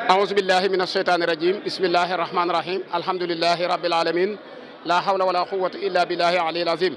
أعوذ بالله من الشيطان الرجيم بسم الله الرحمن الرحيم الحمد لله رب العالمين لا حول ولا قوة إلا بالله العلي العظيم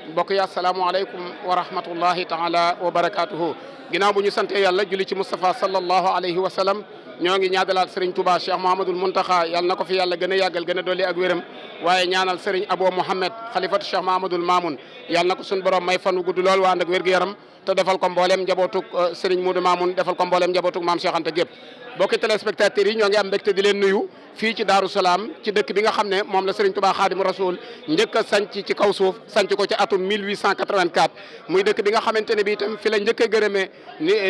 mbokk yi asalaamaaleykum wa rahmatullahi taala wa barakaatuhu ginnaaw bu ñu sante yàlla julli ci Moustapha sallallahu alayhi wa sallam ñoo ngi ñaadalaat Serigne Touba Cheikh Mouhamadul Mountakha yàlla na ko fi yàlla gën a yàggal gën a dolli ak wéram waaye ñaanal Serigne Abo Mohamed xalifatu Cheikh Mouhamadul Mamoun yàlla na ko suñu borom may fan wu gudd lool waa ànd ak wér-gu-yaram te defal ko mbooleem njabootug Serigne Moudou Mamoun defal ko mbooleem njabootug Maam Cheikh Anta gépp bokki téléspectateurs yi ñoo ngi am mbégte di leen nuyu fii ci Daaru Salaam ci dëkk bi nga xam ne moom la Serigne Touba Xaadimu Rasuul njëkk a sanc ci kaw suuf sanc ko ci atum 1884 muy dëkk bi nga xamante ne bi itam fi la njëkk a gërëmee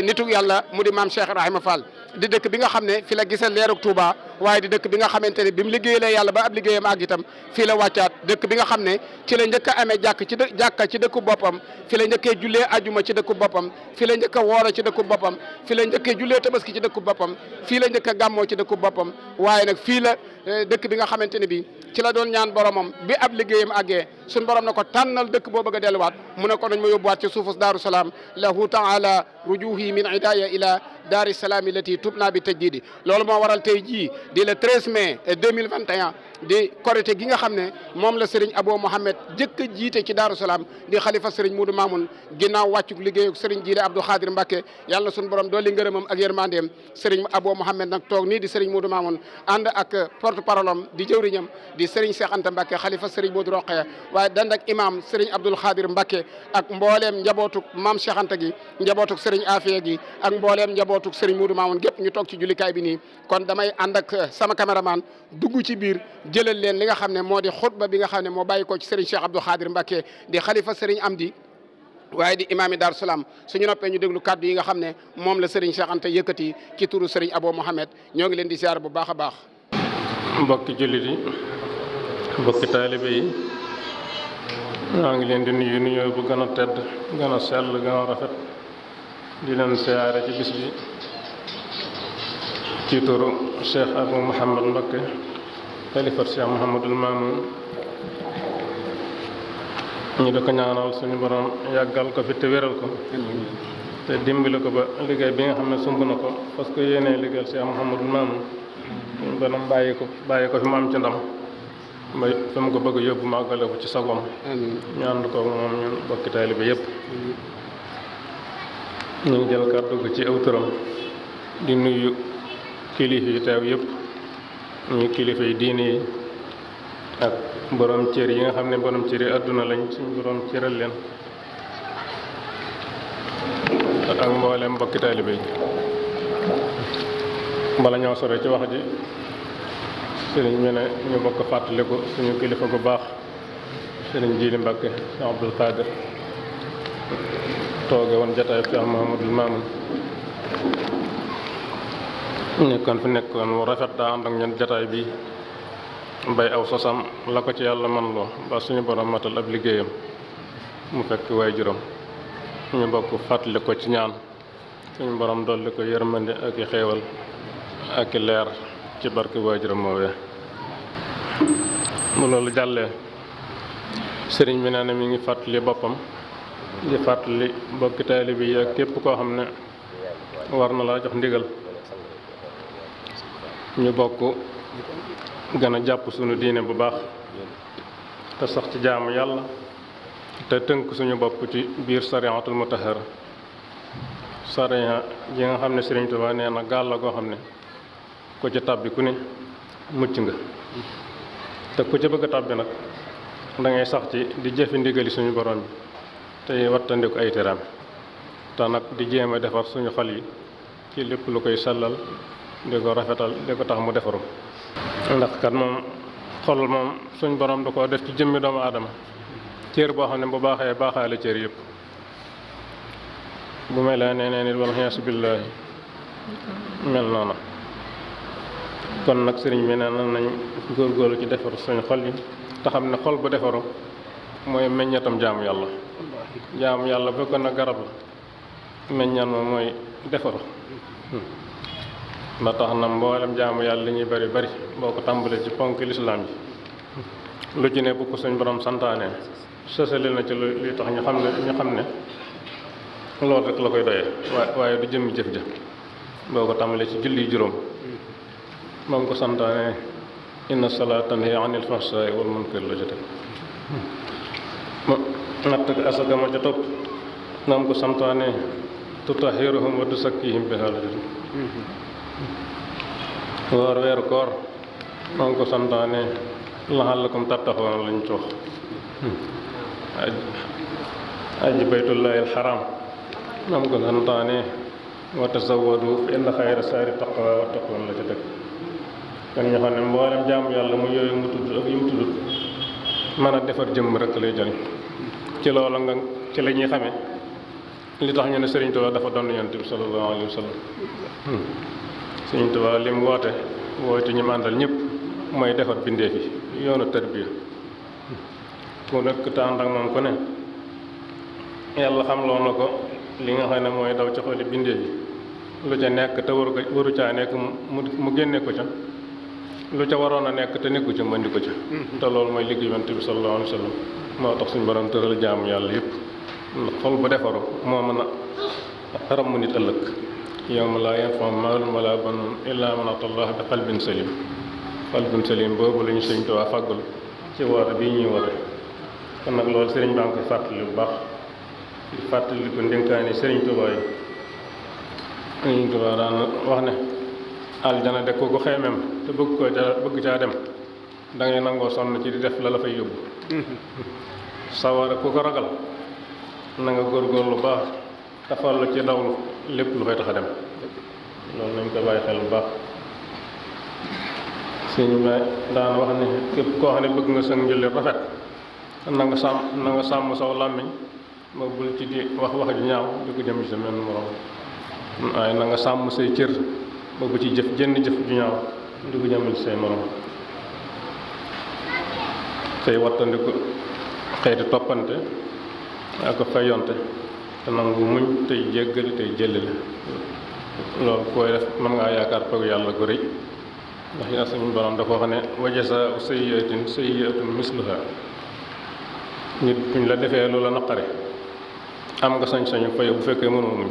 nitu yàlla mu di Maam Cheikh Ibrahima Fall di dëkk bi nga xam ne fi la gisee leerug Touba waaye di dëkk bi nga xamante ne bi mu liggéeyalee yàlla ba ab liggéeyam àgg itam fii la wàccaat dëkk bi nga xam ne ci la njëkk a amee jàkka ci dëkku boppam fi la njëkkee jullee ajuma ci dëkku boppam fi la njëkk a woora ci dëkku boppam fi la njëkkee jullee tabaski ci dëkku boppam fii la njëkk a gàmmoo ci dëkku boppam waaye nag fii la dëkk bi nga xamante ne bi ci la doon ñaan boromam bi ab liggéeyam àggee suñ borom na ko tànnal dëkk boo bëgg a delluwaat mu ne ko nañ ma yóbbuwaat ci suufus Daaru Salaam lahu taala rujuhi min idaya ila daari salaami lati tubna bi tajdidi loolu moo waral tey jii di le 13 mai 2021 di korité gi nga xam ne moom la Serigne Abo Mohamed jëkk a jiite ci Daaru Salaam di xalifa Serigne Moudou Mamoun ginnaaw wàccuk liggéeyu Serigne Jile Abdou Khadir Mbacke yàlla na suñu borom dolli ngërëmam ak yërmandeem Serigne Abo Mohamed nag toog nii di Serigne Moudou Mamoun ànd ak porte parole am di jëwriñam di Serigne Cheikh Anta Mbacke xalifa Serigne Modou Rokhaya waaye dand ak imam Serigne Abdoul Khadir Mbacke ak mbooleem njabootuk Maam Cheikh Anta gi njabootuk Serigne Afia gi ak mbooleem njabootuk Serigne Moudou Mamoun gépp ñu toog ci jullikaay bi nii kon damay ànd ak sama caméraman dugg ci biir jëlal leen li nga xam ne moo di xutba bi nga xam ne moo bàyyi ko ci Serigne Cheikh Abdou Khadir Mbacke di xalifa Serigne Amdi waaye di imaam yi Daaru Salaam suñu noppee ñu déglu kàddu yi nga xam ne moom la Serigne Cheikh Anta yëkkati ci turu Serigne Abo Mohamed ñoo ngi leen di ziar bu baax a baax. mbokki jullit yi mbokki taalibe yi ñoo ngi leen di nuyu nuyoo bu gën a tedd gën a sell gën a rafet di leen siyaare ci bis bi ci turu Cheikh Abo Mohamed Mbacke xalifat Cheikh Mouhamadul Mamoun ñu di ko ñaanal suñu borom yàggal ko fi te wéral ko te dimbali ko ba liggéey bi nga xam ne sumb na ko parce que yéenee liggéeyal Cheikh Mouhamadul Mamoun suñu borom bàyyi ko fi mu am ci ndam ba fi mu ko bëgg yóbbu màggale ko ci sagom ñu ànd ko moom ñun bokki taalibe yépp ñu ngi jël kàddu gi ci aw turam di nuyu kilifa yi teew yépp ñu kilifa yi diine yi ak borom cër yi nga xam ne borom cër yi àdduna lañ suñu borom cëral leen ak mboolem mbokki taalibe yi bala ñoo sore ci wax ji sëriñ bi ne ñu bokk fàttaliku suñu kilifa gu baax sëriñ Jili Mbacke Cheikh Abdoul Khadir tooge woon jataay Cheikh Mouhamadul Mamoun nekkoon mu rafet daa ànd ak ñun jataay bi bay aw sosam la ko ci yàlla man loo ba suñu borom matal ab liggéeyam mu fekk waay juróom ñu bokk fàttali ko ci ñaan suñu borom dolli ko yërmande ak i xéewal ak i leer ci barke waay juróom moowee mu loolu jàllee sëriñ bi nee na mi ngi fàttali boppam di fàttali bokki taalibe yi ak képp koo xam ne war na laa jox ndigal ñu bokk gën a jàpp suñu diine bu baax te sax ci jaamu yàlla te tënk suñu bopp ci biir sariyatul mutahhara sariya ji nga xam ne Sëriñ Tuubaa nee na gaal la goo xam ne ku ci tàbbi ku ne mucc nga te ku ci bëgg a tàbbi nag da ngay sax ci di jëfi ndigali suñu borom bi tey wattandiku ay teraam te nag di jéem a defar suñu xol yi ci lépp lu koy sellal di ko rafetal di ko tax mu defaru ndax kat moom xol moom suñ borom da koo def ci jëmmi doomu aadama cër boo xam ne bu baaxee baaxaale cër yëpp bu mel nee nit wala xeesu billaahi mel noona kon nag sëriñ bi nee nañ góorgóorlu ci defaru suñu xol yi te xam ne xol bu defaru mooy meññatam jaamu yàlla bu ko na garab la meññan moom mooy defaru ba tax na mboolem jaamu yàlla li ñuy bari boo ko tàmbalee ci ponk lislaam yi lu ci ne bu ko suñ borom santaane sësali na ci luy tax ñu xam ne loolu rek la koy doyee waaye du jëmmi jëf ja boo ko tàmbalee ci julli juróom moom ko santaane inna salaata tanhaa anil fahshaa'i wal munkari la ca teg ma natt ak asaka ma ca topp moom ko santaane tutahhiruhum wa tuzakkiihim bihaa la ca teg woor weeru koor moom ko santaane la'allakum tattaquun lañ ci wax aji baytullahi alxaram moom ko santaane wa tazawwadu fa inna xayra saari taqwa wa taqwa la ca teg kon ñu xam ne mboolem jaamu yàlla mu yooyu mu tudd ak yu mu tudd mën a defar jëmm rek lay jëriñ ci loolu nga ci la ñuy xamee li tax ñu ne Sëriñ Tuubaa dafa doon Yonent bi sallallahu alayhi wa sallam Sëriñ Tuubaa li mu woote ñi mu àndal ñëpp mooy defar bindeef yi yoonu tarbiya ku nekk te ànd ak moom ku ne yàlla xam loo na ko li nga xam ne mooy daw ci xoli bindeef yi lu ca nekk te waru caa nekk mu génne ko ca lu ca waroon a nekk te nekku ca mu indi ko ca te loolu mooy liggéey Yonent bi sallallahu alayhi wa sallam moo tax suñu borom tëral jaamu yàlla yëpp ndax xol bu defaru moo mën a ramm nit ëllëg yawma laa yanfa'u maalun wala banuun illaa man ataa Allaha bi qalbin salim qalbin salim boobu la ñu Sëriñ Tuubaa fàggul ci woote bii ñuy woote kon nag loolu sëriñ baa ngi koy fàttali bu baax di fàttali ko ndénkaani Sëriñ Tuubaa yi Sëriñ Tuubaa daan wax ne aljana de ku ko xeemem te bëgg caa dem da ngay nangoo sonn ci di def la la fay yóbbu sawara ku ko ragal na nga góorgóorlu lu baax te farlu ci dawlu lépp lu fay tax a dem loolu nañ ko bàyyi xel bu baax suñu baay daan wax ne képp koo xam ne bëgg nga sa njëli rafet na nga sàmm saw làmmiñ ba bul ci di wax ju ñaaw di ko jëm ci sa menn morom waaye na nga sàmm say cër ba bu ci jëf jënn jëf ju ñaaw di ko jëmal ci say morom tey wattandiku xeeti toppante ak fayonte te nangu muñ tey jéggali tey jëllale loolu koy def mën ngaa yaakaar pegu yàlla gu rëy ndax yaa suñu borom dafa wax ne wa jazaa'u sayyi'atin sayyi'atun misluhaa nit buñ la defee lu la naqare am nga sañ-sañu fayu bu fekkee mënoo muñ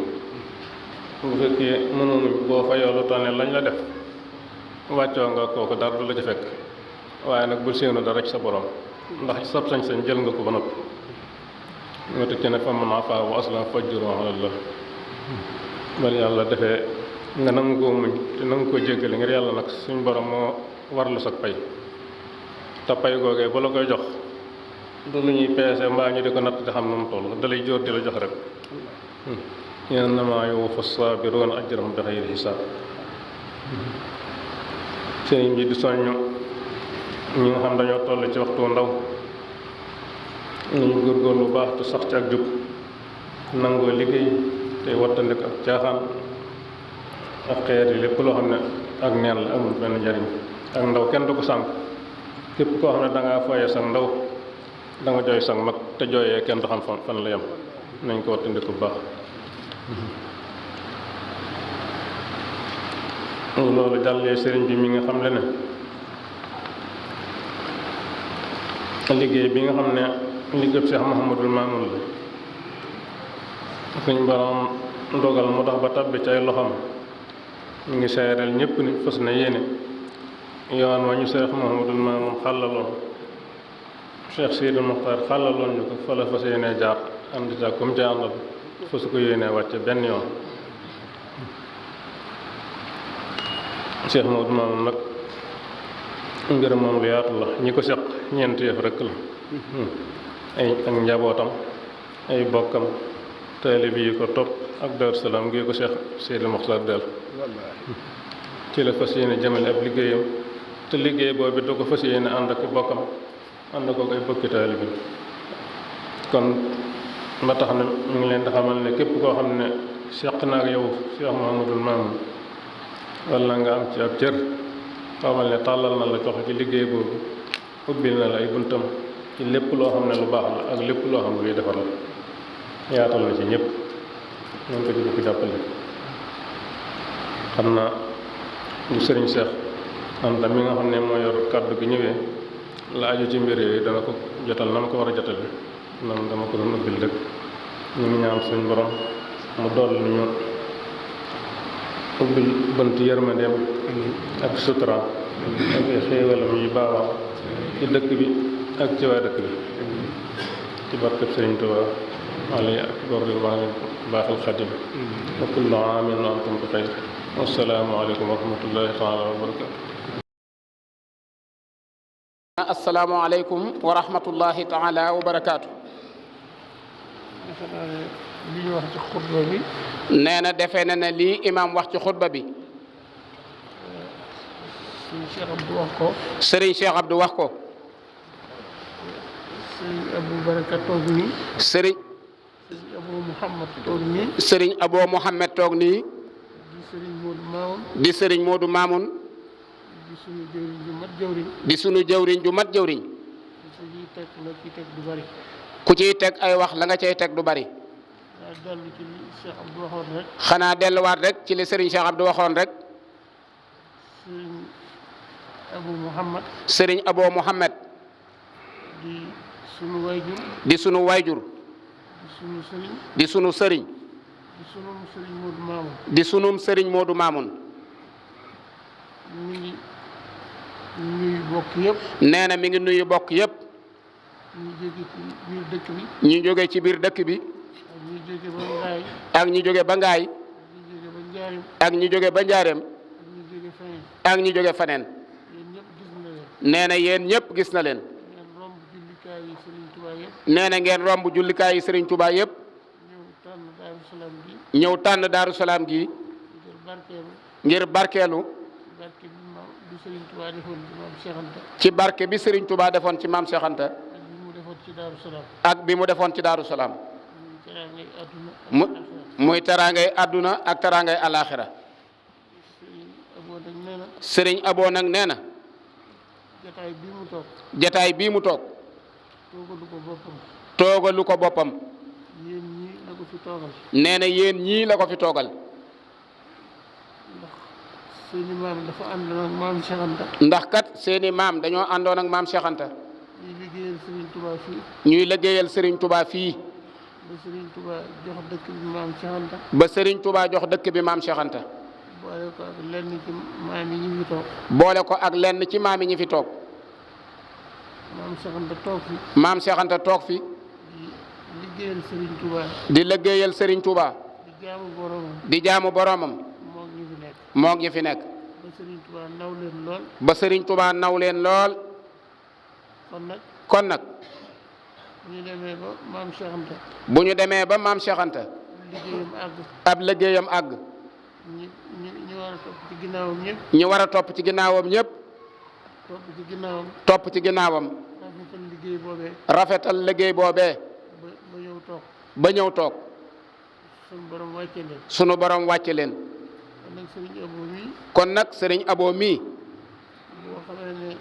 boo fayoo lu toll ne lañ la def wàccoo nga kooku dara du la ci fekk waaye nag bul séenu dara ci sa borom ndax ci sab sañ-sañ jël nga ko ba noppi nga tëj ci ne fa man afaa wa aslaha fa ajruhu ala Allah bari yàlla defee nga nangu koo muñ te nangu koo jéggale ngir yàlla nag suñ borom moo warlu sag pay te pay googee ba la koy jox du lu ñuy peese mbaa ñu di ko natt di xam nu mu toll da lay jóor di la jox rek innamaa yuwaffa saabiruuna ajrahum bi xayri hisaab sëriñ bi di soññ ñi nga xam dañoo toll ci waxtu ndaw ñu góorgóorlu bu baax te sax ci ak jub nangoo liggéey tey wattandik ak caaxaan ak xeet yi lépp loo xam ne ak neen la amul benn njariñ ak ndaw kenn du ko sànk képp koo xam ne dangaa foye sa ndaw da nga jooy sang mag te jooyee kenn du xam fan la yem nañ ko wattandiku bu baax loolu jàllee sëriñ bi mi nga xam le ne liggéey bi nga xam ne liggéey Cheikh Mouhamadul Mamoun la suñ borom dogal mu tax ba tabbi ci ay loxoom ñu ngi seereel ñëpp ni fas na yéene yoon wa ñu Cheikh Mouhamadul Mamoun xàllaloon Cheikh Sidil Mokhtar xàllaloon ñu ko fa la fas yéene jaar ànd ca comme ca àndal fa su ko yéene wàcce benn yoon Cheikh Mouhamadul Mamoun nag mbir moom lu yaatu la ñi ko seq ñeent yëf rek la ay ak njabootam ay bokkam taalibe yi ko topp ak Daaru Salaam gi ko Cheikh Sidil Mokhtar del ci la fas yéene jëmale ab liggéeyam te liggéey boobu da ko fas yéene ànd ak bokkam ànd ko ay bokki taalibe kon ba tax na ñu ngi leen di xamal ne képp koo xam ne seq na ak yow Cheikh Mouhamadul Mamoun walla nga am ci ab cër xamal ne tàllal na la jox ci liggéey boobu ubbil na la ay buntam ci lépp loo xam ne lu baax la ak lépp loo xam ne luy defar la yaatal na ci ñëpp ñoo ko ci ko jàppale xam naa bu sëriñ Cheikh Anta mi nga xam ne moo yor kàddu gi ñëwee la aju ci mbir yooyu dana ko jotal na ma ko war a jotale nam dama ko doon ubbil rek ñu ngi ñaan suñ borom mu dool ñu ubbi bunt yërmandeem ak sutura ak ay xéewalam yu baawam ci dëkk bi ak ci waa dëkk bi ci barkeb Sëriñ Tuubaa alayhi akbar ridwaanil baaxil xadim wa kullu aamin wa antum bi xayr wassalaamu aleykum wa rahmatullahi taala wa barakatu assalaamu aleykum wa rahmatullahi taala wa barakaatu li ñu wax ci xutba bi nee na defe na ne lii imaam wax ci xutba bi sëriñ Cheikh Abdou wax ko sëriñ Cheikh Abdou wax ko sëriñ Abou Baraka toog nii sëriñ Abou Mouhamed toog nii sëriñ Abou Mouhamed toog nii di sëriñ Modou Mamoun di sëriñ Modou Mamoun di suñu jëwriñ ju mat jëwriñ di sunu jëwriñ ju mat jëwriñ su ñuy teg la ci teg du bari ku ciy teg ay wax la nga cay teg du bari daa dellu ci li Cheikh Abdou waxoon rek xanaa delluwaat rek ci li sëriñ Cheikh Abdou waxoon rek sëriñ Abou Mouhamed sëriñ Abou Mouhamed di suñu wayjur di sunu wayjur di suñu sëriñ di sunu sëriñ di sunum sëriñ Modou Mamoun di sunum sëriñ Modou Mamoun mi ngi nuyu bokk yëpp nee na mi ngi nuyu bokk yépp ñu jóge ci biir dëkk bi ñi jóge ci biir dëkk bi ak ñu jóge ba Ngaay ak ñi jóge ba Ngaay ak ñu jóge ba Njaarim ak ñi jóge ba Njaareem ak ñu jóge feneen ak ñi jóge faneen yéen ñëpp gis na leen nee na yéen ñëpp gis na leen ngeen romb jullikaay yi Serigne Touba yëpp nee na ngeen romb jullikaay yi sëriñ Touba yépp ñëw tànn Daaru Salaam bi ñëw tànn Daaru Salaam gi ngir barkeelu ngir barkeelu barke bi Serigne Touba defoon ci maam Cheikh Anta ci barke bi sëriñ Touba defoon ci maam Cheikh Anta ak bi mu defoon ci Daaru Salaam ak bi mu defoon ci Daaru Salaam muy teraangay àdduna ak mu àllaaxira. muy teraangay àdduna ak teraangay alaaxira Serigne Abo nag nee na sëriñ Abo nag nee na jataay bii mu toog jataay bii mu toog toogalu ko boppam toogalu ko boppam yéen ñii la ko fi toogal nee na yéen ñii la ko fi toogal ndax seeni maam dafa àndoon ak maam Cheikh Anta ndax kat seeni maam dañoo àndoon ak maam Cheikh Anta ñuy liggéeyal Serigne Touba fii ñuy liggéeyal sëriñ Touba fii ba Serigne Touba jox dëkk bi maam Cheikh Anta ba sëriñ Touba jox dëkk bi maam Cheikh Anta boole ko ak lenn ci maam yi ñu fi toog boole ko ak lenn ci maam yi ñi fi toog maam Cheikh Anta toog fi maam Cheikh Anta toog fi di liggéeyal Serigne Touba di liggéeyal sëriñ Touba di jaamu boromam di jaamu boromam moog ñu fi nekk moog ñi fi nekk ba Serigne Touba naw leen lool ba sëriñ Touba naw leen lool kon nag kon nag bu ñu demee ba maam Cheikh Anta bu ñu demee ba maam Cheikh Anta liggéeyam àgg ab liggéeyam àgg ñu war a topp ci ginnaawam ñëpp ñi war a topp ci ginnaawam ñëpp topp ci ginnaawam topp ci ginnaawam rafetal liggéey boobee rafetal liggéey boobee ba ñëw toog ba ñëw toog suñu borom wàcce leen sunu borom wàcce leen kon nag Serigne Abo mii kon nag sëriñ Abo mii boo xamee ne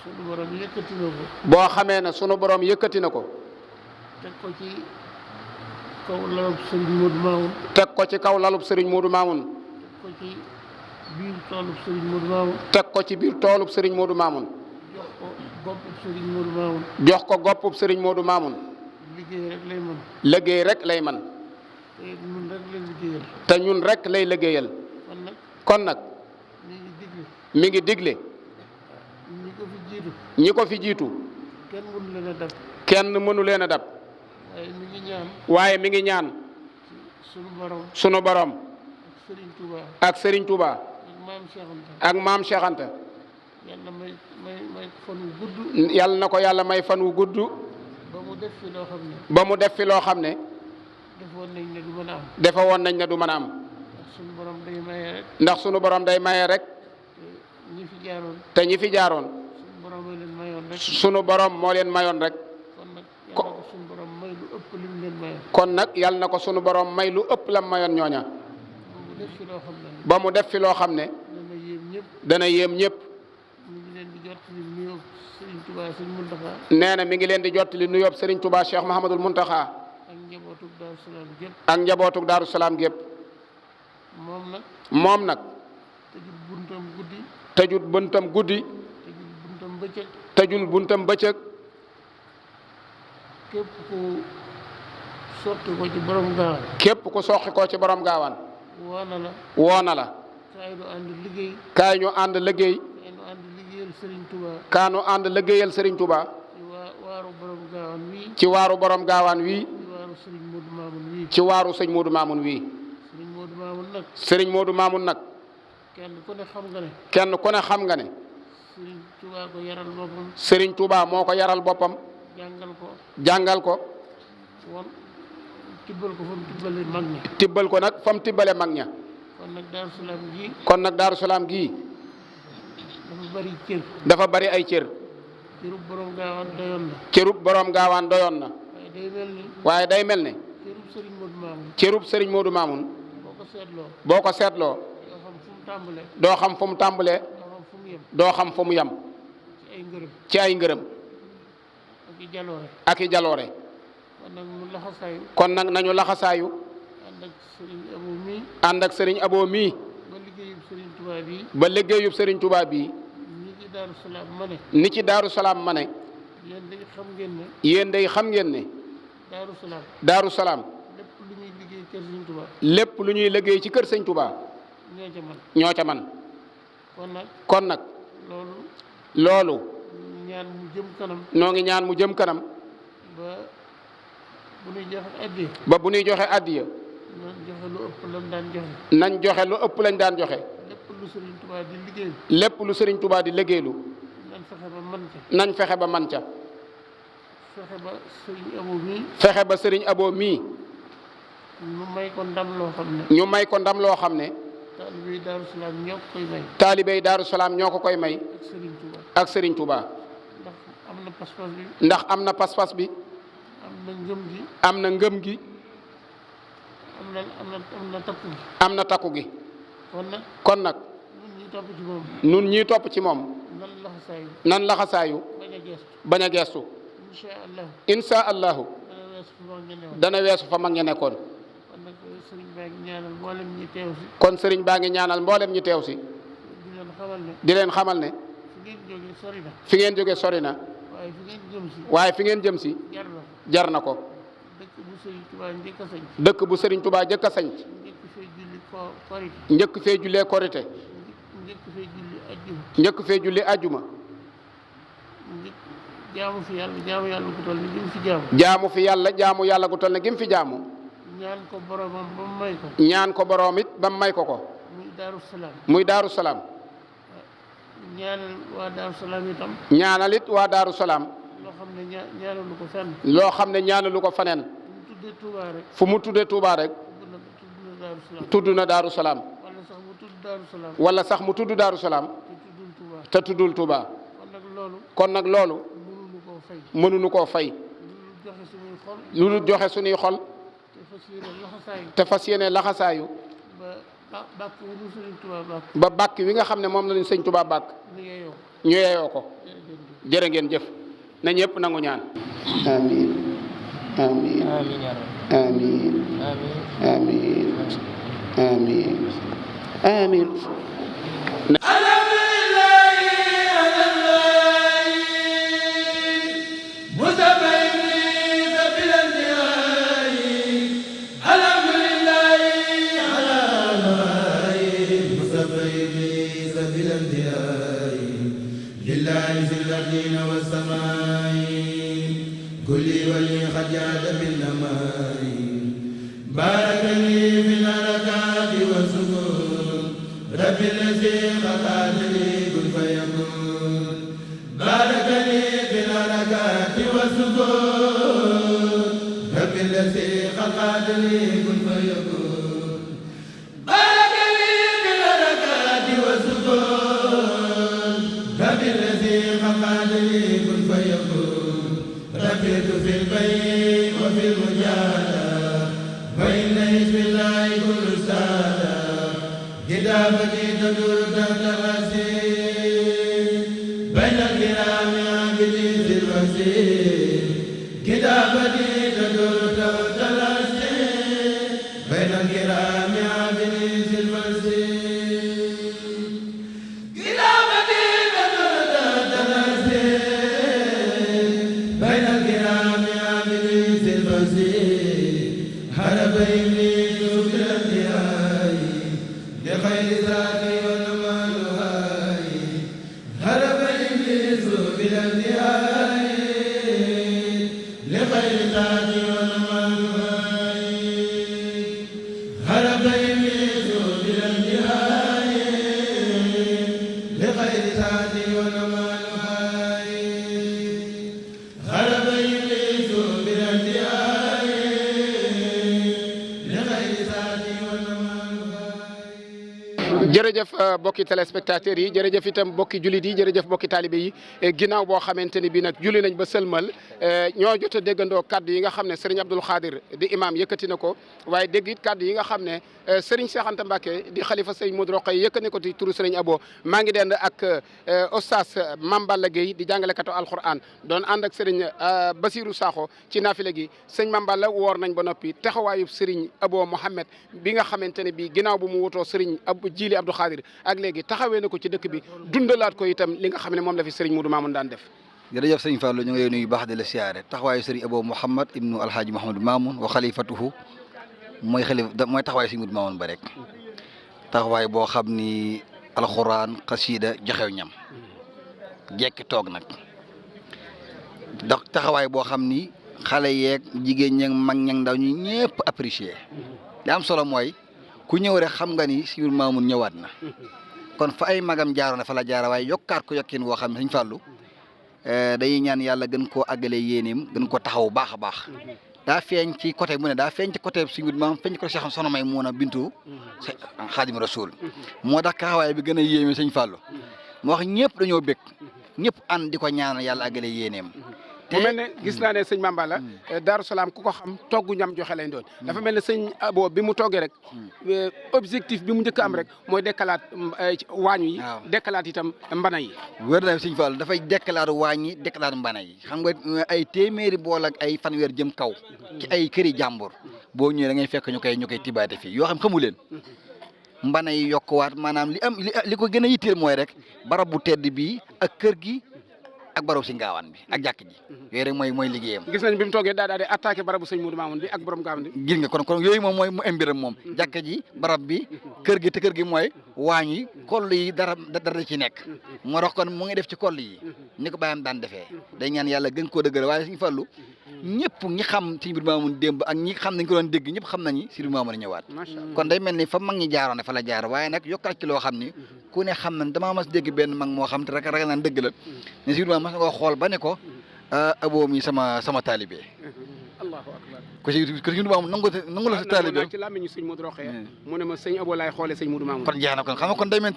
suñu borom yëkkati na ko boo xamee ne sunu borom yëkkati na ko teg ko ci kaw lalub Serigne Modou Mamoun teg ko ci kaw lalub sëriñ Modou Mamoun teg ko ci biir toolub Serigne Modou Mamoun teg ko ci biir toolub sëriñ Modou Mamoun jox ko goppub Serigne Modou Mamoun jox ko goppub sëriñ Modou Mamoun liggéey rek lay mën liggéey rek lay man te ñun rek lay liggéeyal te ñun rek lay liggéeyal kon nag kon nag mi ngi digle mi ngi digle ñi ko fi jiitu ñi ko fi jiitu kenn mënu leen a dab kenn mënu leen a dab waaye mi ngi ñaan waaye mi ngi ñaan sunu borom sunu borom ak Serigne Touba ak sëriñ Touba ak maam Cheikh Anta ak maam Cheikh Anta yàlla may fan wu gudd yàlla na ko yàlla may fan wu gudd ba mu def fi loo xam ne ba mu def fi loo xam ne defoon nañ ne du mën a am defe woon nañ ne du mën a am ndax sunu borom day maye rek ndax sunu borom day maye rek te ñi fi jaaroon te ñi fi jaaroon sunu borom a leen mayoon rek sunu borom moo leen mayoon rek kon nag yàlla na ko sunu borom may lu ëpp li mu leen mayoon kon nag yàlla na ko sunu borom may lu ëpp lam mayoon ñooña mu def fi loo xam ne ba mu def fi loo xam ne dana yéem ñëpp dana yéem ñëpp ñu ngi leen di jot li nuyoo Serigne Touba Serigne Mountakha nee na mi ngi leen di jottali nuyoob Serigne Touba Cheikh Mahamadul Muntaxa ak njabootug Daaru Salaam gépp ak njabootug Daaru Salaam gépp moom nag tëjul buntam guddi tëjut buntam guddi tëjul buntam bëccëg tëjul buntam bëccëg képp ku sotti ko ci borom gaawaan képp ku soqi ko ci borom gaawaan woo na la woo na la kaay ñu ànd liggéey. kaay ñu ànd liggéey. kaay ñu ànd liggéeyal Serigne Touba. kaay ñu ànd liggéeyal Serigne Touba. ci waaru borom gaawaan wii. ci waaru borom gaawaan wii. ci waaru Serigne Modou Mamoun wii. ci waaru sëñ Modou Mamoun wii. Serigne Modou Mamoun nag. Serigne Modou Mamoun nag. kenn ku ne xam nga ne. kenn ku ne xam nga ne. Serigne Touba ko yaral boppam. Serigne Touba moo ko yaral boppam. jàngal ko. jàngal ko. won tibbal ko fa mu tibbale mag ña. tibbal ko nag fa mu tibbale mag ña. kon nag Daaru Salaam gii. kon nag Daaru Salaam gii. dafa bari cër. dafa bari ay cër. cërub borom gaawaan doyoon na. cërub borom gaawaan doyoon na. waaye day mel ni. waaye day mel ne. cërub Serigne Modou Mamoun. cërub Serigne Modou Mamoun. boo ko seetloo. boo ko seetloo. doo xam fu mu tàmbalee. doo xam fu mu tàmbalee. doo xam fu mu yem. doo xam fu mu yem. ci ay ngërëm. ci ay ngërëm. ak i jaloore. ak i jaloore. kon nag mu laxasaayu. kon nag nañu laxasaayu. ànd ak Serigne Abo mii. ànd ak Serigne Abo mii. ba liggéeyub Serigne Touba bii. ba liggéeyub Serigne Touba bii. ñi ci Daaru Salaam ma ne. ni ci Daaru Salaam ma ne. yéen day xam ngeen ne. yéen day xam ngeen ne. Daaru Salaam. Daaru Salaam. lépp lu ñuy liggéey kër Serigne Touba. lépp lu ñuy liggéey ci kër Sëñ Touba. ñoo ca man. ñoo ca man. kon nag. kon nag. loolu. loolu. ñaan mu jëm kanam. noo ngi ñaan mu jëm kanam. ba bu ñuy joxe addiya. ba bu ñuy joxe addiya. nañ joxe lu ëpp lañ daan joxe. nañ joxe lu ëpp lañ daan joxe. lépp lu Serigne Touba di liggéey. lépp lu Serigne Touba di liggéeylu. nañ fexe ba man ca. nañ fexe ba man ca. fexe ba Serigne Abo mii. fexe ba Serigne Abo mii. ñu may ko ndam loo xam ne. ñu may ko ndam loo xam ne. taalibe yi Daaru Salaam ñoo ko koy may. taalibe yi Daaru Salaam ñoo ko koy may. ak Serigne Touba. ak Serigne Touba. ndax am na pas-pas bi. ndax am na pas-pas bi. am na ngëm gi. am na ngëm gi. am na takku gi. am na takku gi. kon nag. kon nag. ñun ñi topp ci moom. nun ñii topp ci moom. nan laxasaayu. nan laxasaayu. bañ a geestu. bañ a geestu. incha allah. insha allahu. dana weesu fu mag ña newoon. dana weesu fa mag ña nekkoon. kon nag Serigne baa ngi ñaanal mboolem ñi teew si. kon Serigne baa ngi ñaanal mboolem ñi teew si. di leen xamal ne. di leen xamal ne. fi ngeen jógee sori na. fi ngeen jóge sori na. waaye fi ngeen jëm si. waaye fi ngeen jëm si. jar na. jar na ko. dëkk bu Serigne Touba njëkk a sañ. dëkk bu Serigne Touba jëkk a sañc. njëkk fee julli korite. njëkk fee jullee korite. njëkk fee julli ajjuma. njëkk fee julli ajjuma. njëkk jaamu fi yàlla jaamu yàlla gu toll ni gi mu fi jaamu. jaamu fi yàlla jaamu yàlla gu toll ne gi mu fi jaamu. ñaan ko boromam ba mu may ko. ñaan ko boroom it ba mu may ko ko. muy Daaru Salaam. muy Daaru Salaam. ñaanal waa Daaru Salaam itam. ñaanal it waa Daaru Salaam. loo xam ne ñaanalu ko fenn. loo xam ne ñaanalu ko faneen. mu tuddee Touba rek. fu mu tuddee Touba rek. tudd na Daaru Salaam. tudd na Daaru Salaam. wala sax mu tudd Daaru Salaam. wala sax mu tudd Daaru Salaam. te tuddul Touba. te tuddul Touba. kon nag loolu. kon nag loolu. mënuñu koo fay. mënuñu koo fay. lu joxe suñuy xol. lu dul joxe suñuy xol. te fas yéene laxasaayu. te fas yéene laxasaayu. ba bàkk wu ñu Sëriñ Touba bàkk. ba bàkk wi nga xam ne moom lañu sëñ Touba bàkk. ñu yeeyoo. ñu yeeyoo ko. jërëjëf. jërë ngeen jëf. na ñëpp nangu ñaan. amiin. amiin. amiin. amiin. amiin. amiin. لله في الأرضين والسماء كل ولي قد جاد بالنماء بارك لي في الحركات والسكون رب الذي خلق لي كن فيكون بارك لي في الحركات والسكون رب الذي خلق لي كن فيكون بارك لي في الحركات والسكون رب الذي خلق لي كن فيكون ربيت في البيت وفي المجاهدة بين حزب الله كل سادة كتابتي تدور تحت الغسيل بين الكرام عابدين في الوسيل كتابتي تدور تحت الغسيل بين الكرام عابدين في الوسيل كتابتي تدور تحت الغسيل بين الكرام عابدين في الوسيل حربين لي شكرا لخير ذاتي jërëjëf bokki téléspectateurs yi jërëjëf itam bokki jullit yi jërëjëf bokki taalibe yi ginnaaw boo xamante ni bii nag julli nañ ba sëlmal ñoo jot a déggandoo kaddu yi nga xam ne Serigne Abdoul Khadir di imam yëkkati na ko waaye dégg it kaddu yi nga xam ne Serigne Cheikh Anta Mbacké di xalifa Serigne Modou Rokhaya yëkkati ko ci turu Serigne Abo maa ngi dend ak Oustaz Mame Balla Gueye di jàngalekatu alquran doon ànd ak Serigne Basirou Sakho ci naafile gi sëñ Mame Balla woor nañ ba noppi taxawaayu Serigne Abo Mohamed bi nga xamante ne bii ginnaaw bu mu wutoo Serigne Jili Abdou Khadir ak léegi taxawee na ko ci dëkk bi dundalaat ko itam li nga xam ne moom la fi Serigne Modou Mamoun daan def. jërëjëf sëñ Fallou ñu ngi lay nuyu baax di la siyaare taxawaayu Serigne Abo Mouhamad ibnu Alhaaji Mouhamadou Mamoun wa xalifatuhu mooy taxawaayu Serigne Modou Mamoun ba rek taxawaay boo xam ni alxuraan xasida joxew ñam jekki toog nag ndax taxawaay boo xam ni xale yeeg jigéen ñeeg mag ñeeg ndaw ñi ñëpp apprécier li am solo mooy ku ñëw rek xam nga ni Serigne Mamoun ñëwaat na kon fa ay magam jaaroon fa la jaara waaye yokkaat ko yokkin woo xam ne Serigne Fallou dañuy ñaan yàlla gën koo àggale yéeneem gën ko taxaw baax a baax daa feeñ ci côté mu ne daa feeñ ci côté Serigne Mamoun feeñ ci côté Cheikh Soxna May Muuna bintu Xaadim Rasul moo tax taxawaay bi gën a yéeme Serigne Fallou moo wax ñëpp dañoo bëgg ñëpp ànd di ko ñaanal yàlla àggale yéeneem. mu mel ne gis naa ne sëñ Mame Balla Daaru Salaam ku ko xam togg ñam joxe lañ doon dafa mel ne sëñ Abo bi mu toggee rek objectif bi mu njëkk am rek mooy dekkalaat waañ yi dekkalaat itam mbana yi wér na sëñ Fall dafay dekkalaat waañ yi dekkalaat mbana yi xam nga ay téeméeri bool ak ay fanweer jëm kaw ci ay këri jàmbur boo ñëwee da ngay fekk ñu koy tibaate fii yoo xam xamu leen mbana yi yokkuwaat maanaam li ko gën a yitteel mooy rek barab bu tedd bii ak kër gi ak barabu si ngaawaan bi ak jàkk ji yooyu rek mooy liggéeyam. gis nañ bi mu toogee daa di attaqué barabu sëñ Modou Mamoun bi ak borom ngaawaan bi. gis nga kon yooyu moom mooy mu mbiram moom jàkk ji barab bi kër gi te kër gi mooy waañ yi koll yi dara ci nekk moo tax kon mu ngi def ci koll yi ni ko bàyyam daan defee day ñaan yàlla gën koo dëgëral waaye Sëñ Fallu ñëpp ñi xam Sëñ Modou Mamoun démb ak ñi xam nañ ko doon dégg ñëpp xam nañu Sëñ Modou Mamoun ñëwaat kon day mel ni fa mag ñi jaaroon fa la jaar waaye nag yokkaat ci loo xam ni ku ne xam nañ damaa mas dégg benn mag moo xam te rek ragal naan dëgg la ne Sëñ Modou Mamoun mas na ko xool ba ne ko Abo mi sama taalibe Allahu akbar ko Sëñ Modou Mamoun nangu la sa taalibe ci làmmiñu Sëñ Modou Rokhaya mu ne ma sëñ Abo laay xoolee Sëñ Modou Mamoun kon jeex na kon xam nga kon day mel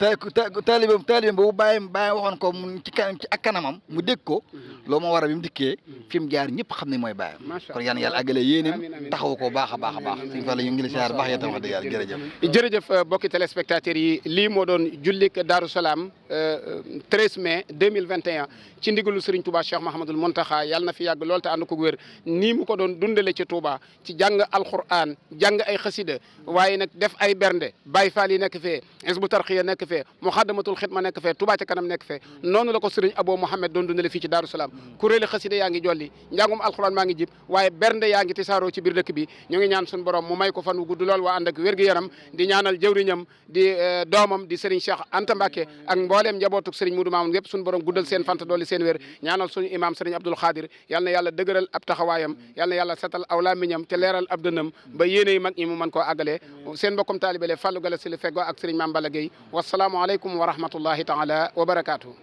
taalibe boobu bàyyi waxoon ko mu ci ak kanamam mu dégg ko loo ma war a bi mu dikkee fi mu jaar ñëpp xam ne mooy bàyyam kon yàlla àggale yéenéem taxaw ko baax a baax a baax Sëñ Fall ñu ngi la siyaar baax yéen wax dëgg yàlla jërëjëf bokki téléspectateurs yi lii moo doon jullik Daaru Salaam 13 mai 2021 ci ndigalu Serigne Touba Cheikh Mahamadul Montaxa yàlla na fi yàgg lool te ànd ko wér nii mu ko doon dundale ci Touba ci jàng alquran jàng ay xasida waaye nag def ay bernde Baay Faal yi nekk fee Hizbu Tarxiya nekk fee Muxaddamatul Xidma nekk fee Touba ca kanam nekk fee noonu la ko Serigne Abo Mohamed doon dundale fii ci Daaru Salaam kuréeli xasida yaa ngi jolli njàngum alquran maa ngi jib waaye bernde yaa ngi tisaaroo ci biir dëkk bi ñu ngi ñaan suñu borom mu may ko fan wu gudd lool waa ànd ak wér-gu-yaram di ñaanal jëwriñam di doomam di Serigne Cheikh Anta Mbacké ak mbooleem njabootuk Serigne Modou Mamoun yëpp suñu borom guddal seen fanta dooli seen wér ñaanal suñu imam Serigne Abdoul Khadir yal na yàlla dëgëral ab taxawaayam yal na yàlla setal aw làmmiñam te leeral ab dënnam ba yéene yi mag ñi mu mën koo àggalee seen mbokkum taalibe le Fallou Gala Sylla Feggo ak Serigne Mame Balla Gueye wasalaamu aleykum wa rahmatullahi taala wa barakaatu